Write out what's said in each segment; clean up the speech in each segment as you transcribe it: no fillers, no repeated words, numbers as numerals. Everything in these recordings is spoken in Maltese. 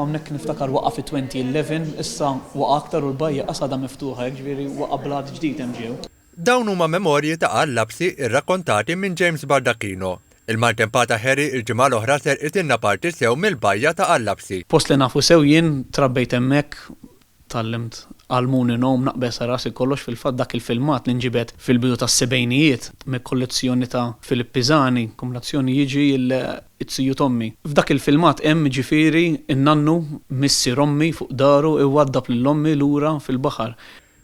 Hawnhekk niftakar waqa' fit-2011, issa waqa' aktar u l-bajja qas għadha miftuħa hekk, ġifieri waqa' blat ġdid hemm ġew. Dawn huma memorji ta' Għal Lapsi rrakkontati minn James Baldacchino. Il-maltempata Harry l-ġimgħa l-oħra serqitilna parti sew mill-bajja ta' Għal Lapsi. Post li nafu sew jien, trabbejt hemmhekk, Tgħallimt għallmuni ngħum, naqbeż għal rasi kollox, fil-fatt dak il-filmat li nġibed fil-bidu tas-sebgħinijiet mill-kollezzjoni ta' Philip Pisani, kumulazzjoni jiġi l-ziju t'ommi. F'dak il-filmat hemm jiġifieri n-nannu missier ommi fuq daru iwaddab lil ommi lura fil-baħar.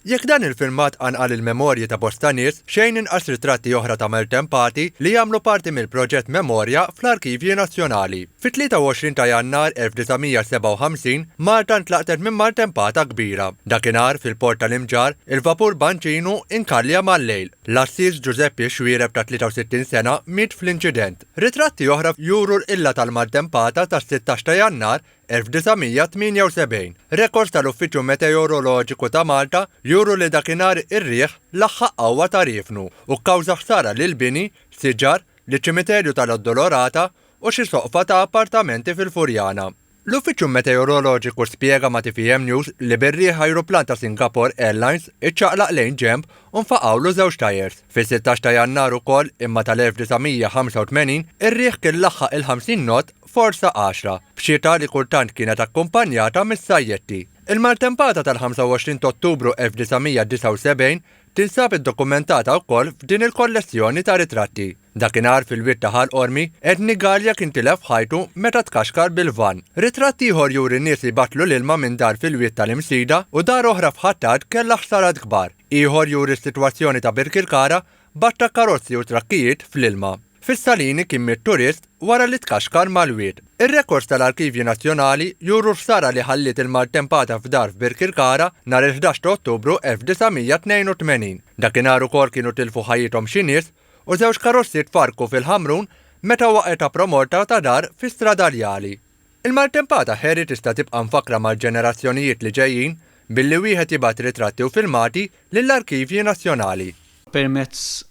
Jekk dan il-filmat qanqal il-memorji ta' bosta nies, xejn inqas ritratti oħra ta' maltempati li jagħmlu parti mill-proġett Memorja fl-Arkivji Nazzjonali. Fit-23 ta' Jannar 1957, Malta ntlaqtet minn maltempata kbira. Dakinhar, fil-port tal-Imġarr, il-vapur Banċinu inkalja mal-lejl. L-għassies Ġużeppi Xuereb ta' 63 sena miet fl-inċident. Ritratti oħra juru l-qilla tal-maltempata tas-16 ta' Jannar 1978. Rekords tal-Uffiċċju Meteoroloġiku ta' Malta juru li dakinhar ir-riħ laħħaq qawwa ta' riefnu u kkawża ħsara lil bini, siġar, liċ-ċimiterju tal-Addolorata u xi soqfa ta' appartamenti fil-Furjana. L-Uffiċċju Meteoroloġiku spjega ma' tvm News li bir-riħ ajruplan ta' Singapore Airlines iċċaqlaq lejn ġenb u nfaqgħulu żewġ tajers. Fis-16 ta' Jannar ukoll, imma tal-1985, ir-riħ kien laħħaq il-50 knot forza għaxra, b'xita li kultant kienet akkumpanjata mis-sajjetti. Il-maltempata tal-25 t'Ottubru 1979 tinsab iddokumentata wkoll f'din il-kollezzjoni ta' ritratti. Dakinhar fil-wied ta' Ħal Qormi, Edni Galea kien tilef ħajtu meta tkaxkar bil-vann. Ritratt ieħor juri nies jbattlu l-ilma minn dar fil-wied tal-Imsida u dar oħra f'Ħ'Attard kellha ħsarat kbar. Ieħor juri s-sitwazzjoni ta' Birkirkara b'għadd ta' karozzi u trakkijiet fl-ilma. Fis-Salini kien miet turist wara li tkaxkar mal-wied. Ir-rekords tal-Arkivji Nazzjonali juru l-ħsara li ħalliet il-maltempata f'dar f'Birkirkara nhar il-ħdax ta' Ottubru 1982. Dakinhar ukoll kienu tilfu ħajjithom xi nies u żewġ karozzi tfarrku fil-Ħamrun meta waqgħet apromorta ta' dar fi Strada Rjali. Il-maltempata Harry tista' tibqa' mfakkra mal-ġenerazzjonijiet li ġejjin billi wieħed jibgħat ritratti u filmati lill-Arkivji Nazzjonali. Permezz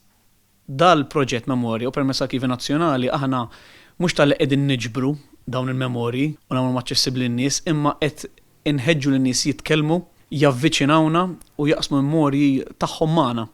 dal-proġett Memorja u permezz Arkivji Nazzjonali aħna mhux talli qegħdin niġbru dawn il-memorji u nagħmluhom aċċessibbli lin-nies imma qed inħeġġu lin-nies jitkellmu, javviċinawna u jaqsmu memorji tagħhom magħna.